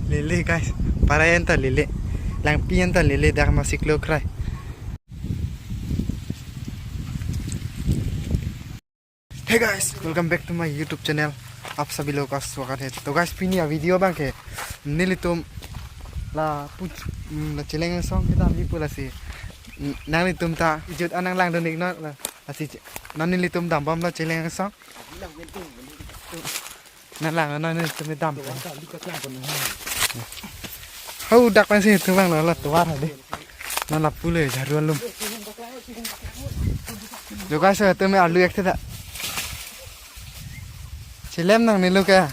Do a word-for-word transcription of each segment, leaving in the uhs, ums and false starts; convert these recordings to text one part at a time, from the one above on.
Lele guys, parai anta lele, langpi anta lele, dak masik lo krai. Hey guys, welcome back to my YouTube channel. आप सभी लोगों का स्वागत है। तो guys, pini a-video abang ke nelitum lapu, mm, la Cheleng Angsong kedamji pu lasi, mm, nanglitum ta kejut an nanglangdun iknon, la, lasi non nelitum dambomlo Cheleng Angsong. Nanglang non nelitum dam. Hadak pensi itum abang lo, la tovar hadi. Non lapu le jaru alum. Jo guys, itum arlu ek theda. Chilem nangne lo ke.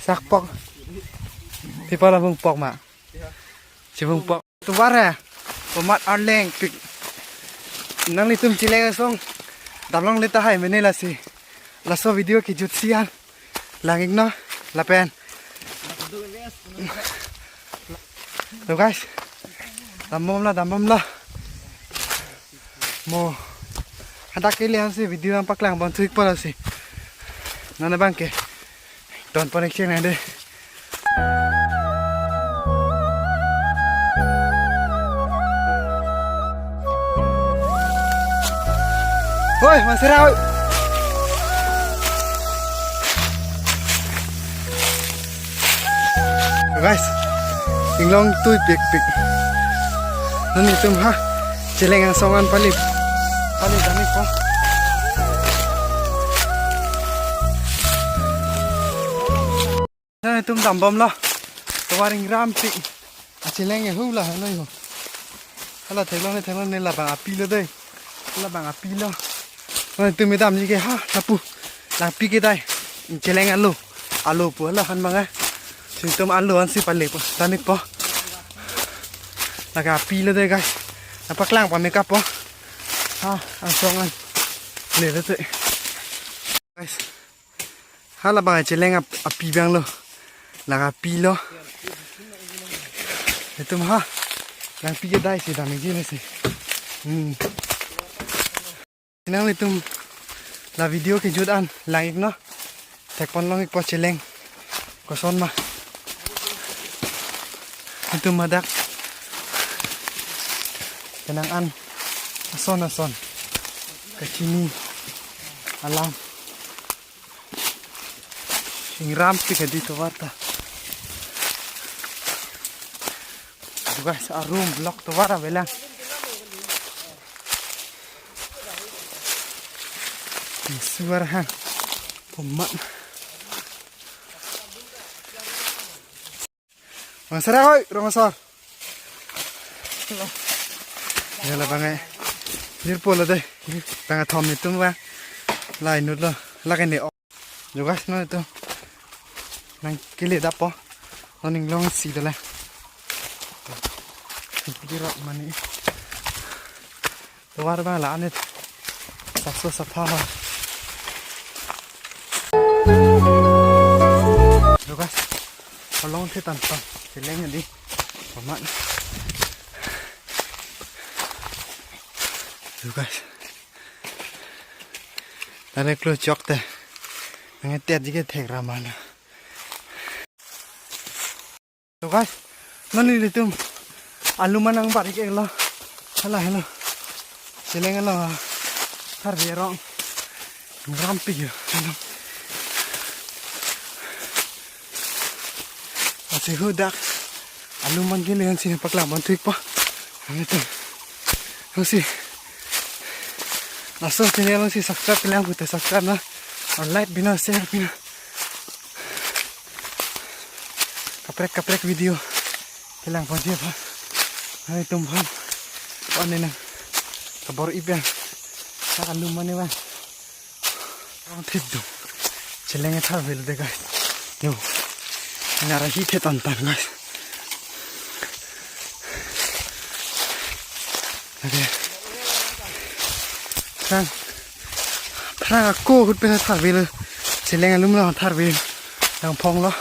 Sakpok. Pi pa la bungpok ma. Chibungpok. Tovar he. Komat arleng pik. Nanglitum Cheleng Angsong damlongle tahai mene lasi. Laso video kejutsi an lang iknon lapen. Lo guys, dambomlo, dambomlo. Mo hadak kele ansi video nangpaklang pon thu ikpo lasi. Non abang ke don pon ik cheng nang dei. Hoi, Mansera, hoi. Guys, inglong tui pikpik. Non itum ha Cheleng Angsong an pali, pali dam ikpo. Non itum dambomlo. Tovar ingrampik. Acheleng ke hula helo ho. Hala theklong ne, theklong ne, labang api lo dei. Labang api lo. Non itum damji ke ha lapu. Langpi kedai. Cheleng alo. Alo pu hala han manga. Itum alo ansi pale po. Dam ikpo. Lake api lo dei guys. Nangpaklang pame kap po. Ha, angsong an. Lele te. Guys. Hala abang Cheleng ap-, api abang lo. Lake api lo. Itum ha. Langpi kedai si dam ikji lasi. Hmm. Nanglitum la video kejut an lang iknon. Thek pon long ikpo Cheleng. Koson ma. Itum hadak kenang an ason ason kachini alam. Ingrampik hadi tovar ta. Guys, arum block tovar avelang. Suar han. Komat. Mansera hoi, rong asor. Ya labang eh. Jirpo lo dei. Bang athom itum abang. La inut lo. Lake ne. Jo guys, non itum nangkele dap po. Non inglong si dale. Kira mani. Tovar abang la-an et. Sapso sapha ho. Jo guys. Along the tan tan. Cheleng hadi. Komat. Jo guys. Nare klo chok te. Nang tet jike thek ramana. Jo guys, non nelitum aluman nangbar ik-et lo. Hala helo. Cheleng alo. Tharve arong. Rampik yo. Lasi hadak aluman kele ansi paklang pon thu ikpo. Amitu. Lasi. Laso channel alongsi subscribe kelang pulote subscribe non. Or like pinon, share pinon. Kaprek kaprek video kelang ponji aphan. Nanglitum aphan. One nang kabor-i pen. Dak aluman ne abang. Rong thip dum. Cheleng tharve lo dei guys. Yo. Nara hi the tan tan guys. Okay. Phrang. Phrang ako ahut pen tharve lo. Cheleng alum lo tharve. Nangphong lo.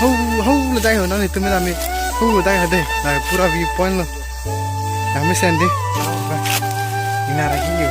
Ho, ho, le dai ho, nanglitum dam me. Ho, dai ho dei. Na pura view point lo. Na mesen dei. Nara hi yo.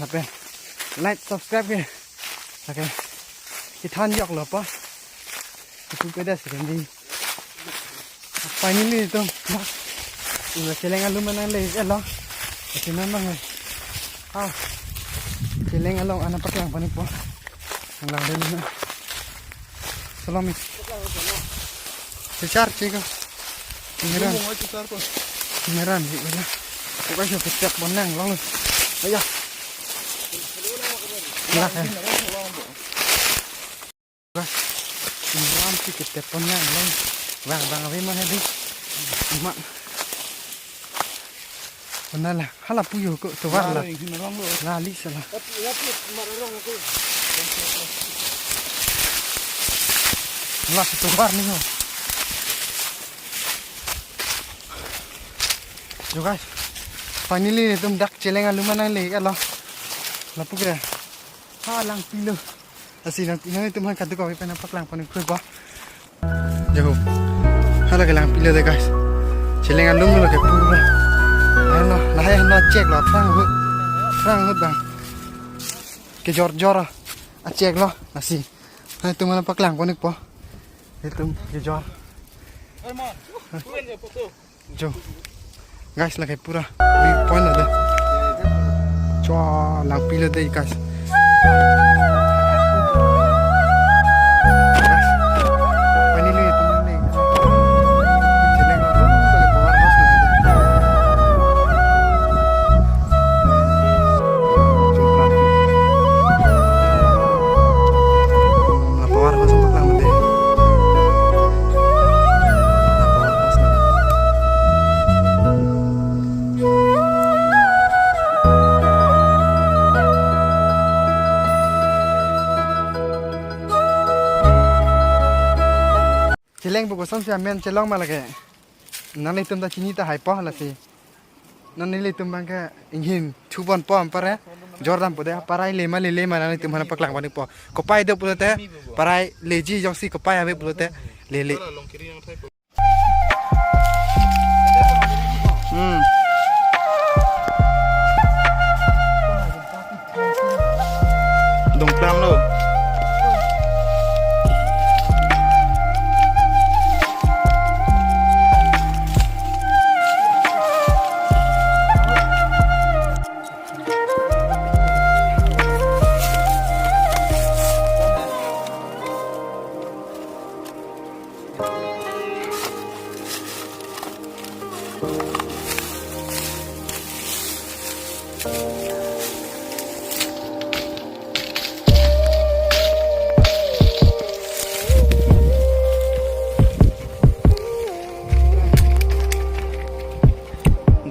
Lapen like, subscribe ke. Lake kethan joklo pa. Ipu pedas kendi. Finally itum dak, ina cheleng alum anang le elo. Isi non mang. Ah. Cheleng along ana paklang pon-ikpo. Nang lang den na. Salom. Sechar chika. Ngeran. Ngeran di wala. Bukan siapa siap menang lalu. Ayah. Lah, eh. Wah, ram si ketep pon nang long. Bang, bang, ave ma hedi. Ma. Mana la, hala puyo ko tovar la. Lari, hinarong lo. Lali sala. Tapi, tapi, mararong ko. La si tovar ni ho. Yo guys, finally itum dak cheleng alum anang le elo. Lapu ke. Ha, langpi lo. Lasi nang, nanglitum aphan kadokave pen paklang pon-ikpo. Yo. Hala ke langpi lo de guys. Cheleng alum lo ke pura. Ano, lahai ano chek lo, aphrang ahut. Aphrang ahut bang. Kejor jor a chek lo, lasi. Nanglitum aphan paklang pon-ikpo. Itum kejor. Jo. Guys, lake pura view point lo de. Chua, langpi lo de, guys. Guys, finally itum nang le. Cheleng lo, lake power house lo de. Lapor langsung paklang mati. Lapor langsung. Cheleng pu kosonsi amen chelong ma lake. Nanglitum ta chini tahai po lasi. Nanglitum abang ke inghin thu ponpo anpar, eh. Jor dampo de, parai le ma lele ma nanglitum aphan paklang pon-ikpo. Kopai do pulote, parai leji jongsi kopai ave pulote, lele. Hmm. Dongplam lo.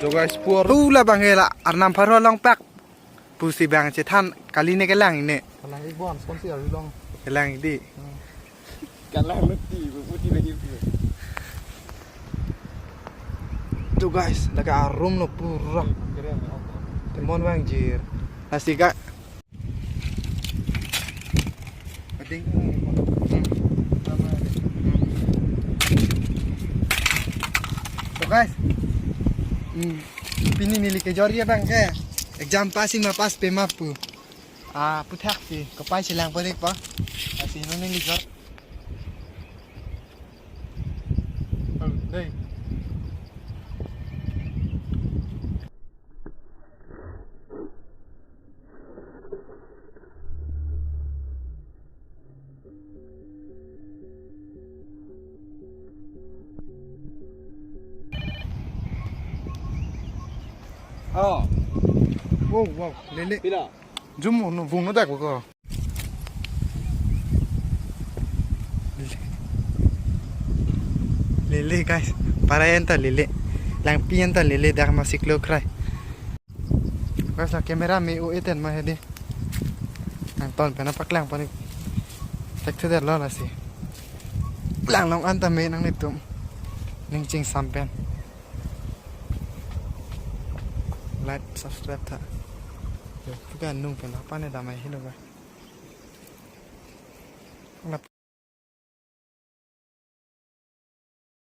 Jo guys, pur. Tu labang ke la Arnam Pharo along pak. Pusi bang chethan kali ne kelang ne. Kelang ik bon, sponsor ari long. Kelang di. Hmm. Kalang mati, mati bagi. Tu guys, lake arum lo pura. Keren ya, oke. Temon bang jir. Lasi ka. Ading. Hmm. So guys. Hmm. Pini neli kejor abang ke. Exam passing ma pass pe ma pu. Ah, aphuthak si kopai chelang pon-ikpo. Lasi non neli jor. Oh, dei. Oh. Wow, wow, lele. Pila? Jum no, vung no dak ko. Lele guys, parai anta lele. Langpi anta lele, dak ma siklo krai. Guys, la camera me u eten ma hedi. Nangton pen paklangpon ik. Thekthe detlo lasi. Langlong an tame nanglitum ning chingsam pen. Like, subscribe tha. Yo, puka nung pen apa ne damai hilo ga.